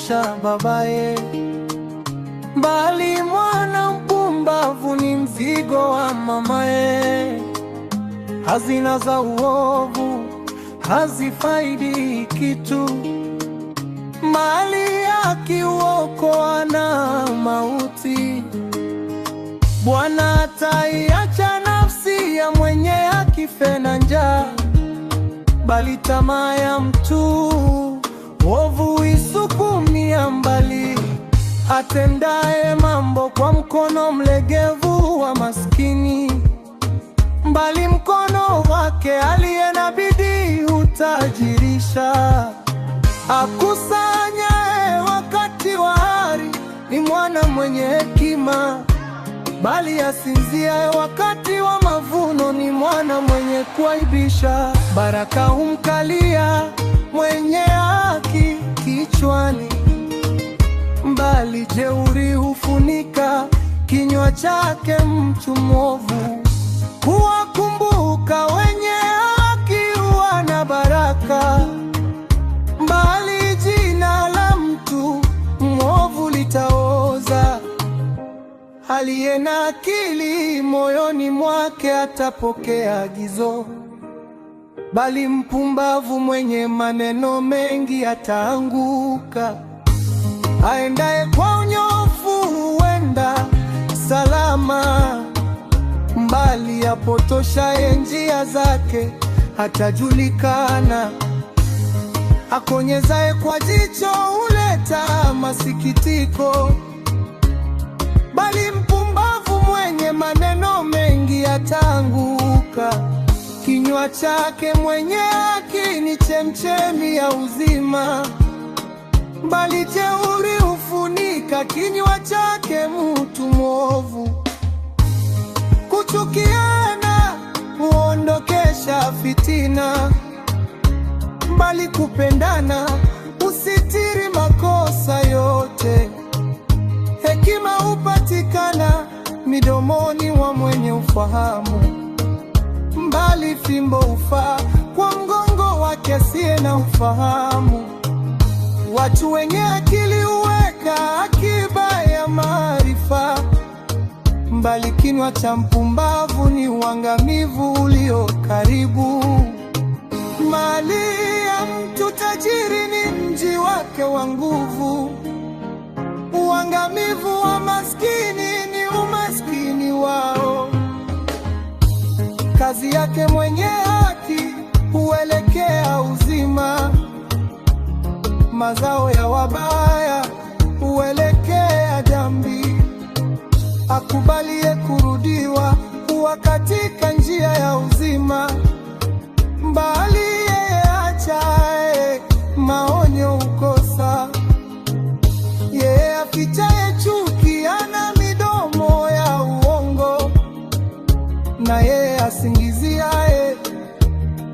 Humfurahisha babaye, bali mwana mpumbavu ni mzigo wa mamaye. Hazina za uovu hazifaidi kitu, mali akiuokoa na mauti. Bwana ataiacha nafsi ya mwenye haki na njaa, bali tamaa ya mtu mwovu isukumia mbali. Atendaye mambo kwa mkono mlegevu wa maskini, bali mkono wake aliye na bidii hutajirisha. Akusanyaye wakati wa hari ni mwana mwenye hekima, bali asinziaye wakati wa mavuno ni mwana mwenye kuaibisha. Baraka humkalia mwenye haki kichwani, bali jeuri hufunika kinywa chake mtu mwovu. Kuwakumbuka wenye haki huwa na baraka, bali jina la mtu mwovu litaoza. Aliye na akili moyoni mwake atapokea agizo, bali mpumbavu mwenye maneno mengi ataanguka. Aendaye kwa unyofu huenda salama, mbali apotoshaye njia zake hatajulikana. Akonyezaye kwa jicho huleta masikitiko, bali mpumbavu mwenye maneno mengi ataanguka. Kinywa chake mwenye haki ni chemchemi ya uzima, bali jeuri hufunika kinywa chake mtu mwovu. Kuchukiana huondokesha fitina, bali kupendana husitiri makosa yote. Hekima hupatikana midomoni wa mwenye ufahamu, bali fimbo hufaa kwa mgongo wake asiye na ufahamu. Watu wenye akili huweka akiba ya maarifa, bali kinywa cha mpumbavu ni uangamivu ulio karibu. Mali ya mtu tajiri ni mji wake wa nguvu, uangamivu wa maskini ni umaskini wao. Kazi yake mwenye haki huelekea uzima, mazao ya wabaya huelekea dhambi. Akubalie kurudiwa huwa katika njia ya uzima, bali yeye achaye maonyo hukosa. Yeye afichaye chuki ana midomo ya uongo, na yeye asingiziaye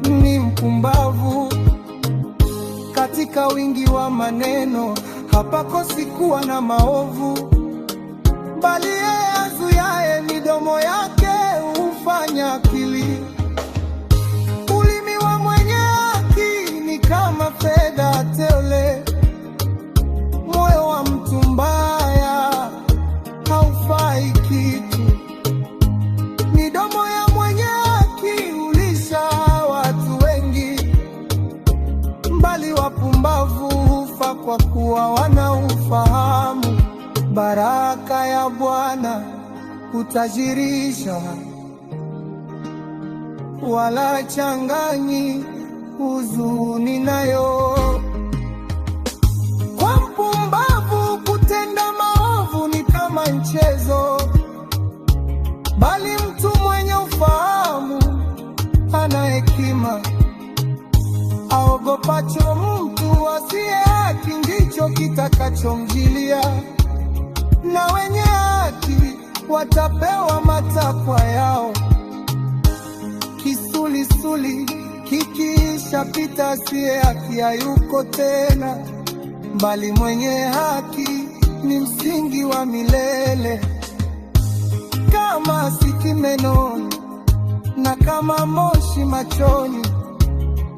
ni mpumbavu. Katika wingi wa maneno hapakosi kuwa na maovu, bali yeye azuiaye midomo yake hufanya akili. Ulimi wa mwenye haki ni kama fedha teule, moyo wa mtu mbaya haufai kitu. Midomo ya mwenye haki hulisha watu wengi, bali wapumbavu hufa kwa kuwa wanaufahamu. Baraka ya Bwana hutajirisha, wala changanyi huzuni nayo. Kwa mpumbavu kutenda maovu ni kama mchezo, bali mtu mwenye ufahamu ana hekima. Aogopacho mtu asiye haki ndicho kitakachomjilia, na wenye haki watapewa matakwa yao. Kisulisuli kikiisha pita, asiye haki hayuko tena, bali mwenye haki ni msingi wa milele. Kama siki menoni na kama moshi machoni,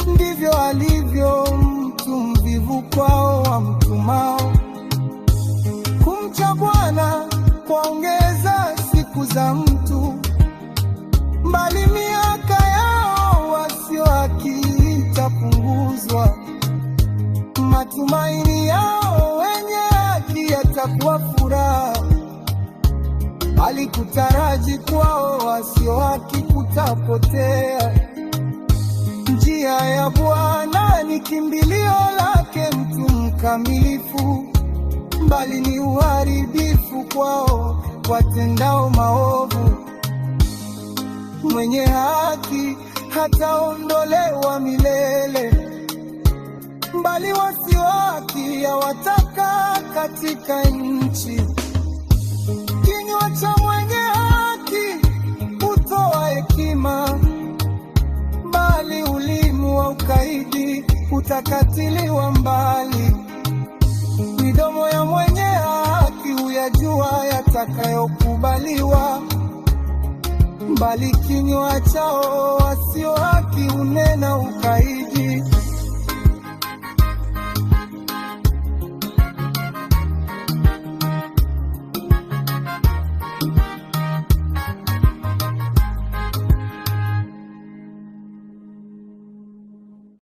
ndivyo alivyo mtu mvivu kwao wamtumao. za mtu, bali miaka yao wasio haki itapunguzwa. Matumaini yao wenye haki yatakuwa furaha, bali kutaraji kwao wasio haki kutapotea. Njia ya Bwana ni kimbilio lake mtu mkamilifu, bali ni uharibifu kwao watendao maovu. Mwenye haki hataondolewa milele, bali wasio haki hawatakaa katika nchi. Kinywa cha mwenye haki hutoa hekima, bali ulimi wa ukaidi utakatiliwa mbali. Midomo ya mwenye haki huyajua yatakayokubaliwa, bali kinywa chao wasio haki hunena ukaidi.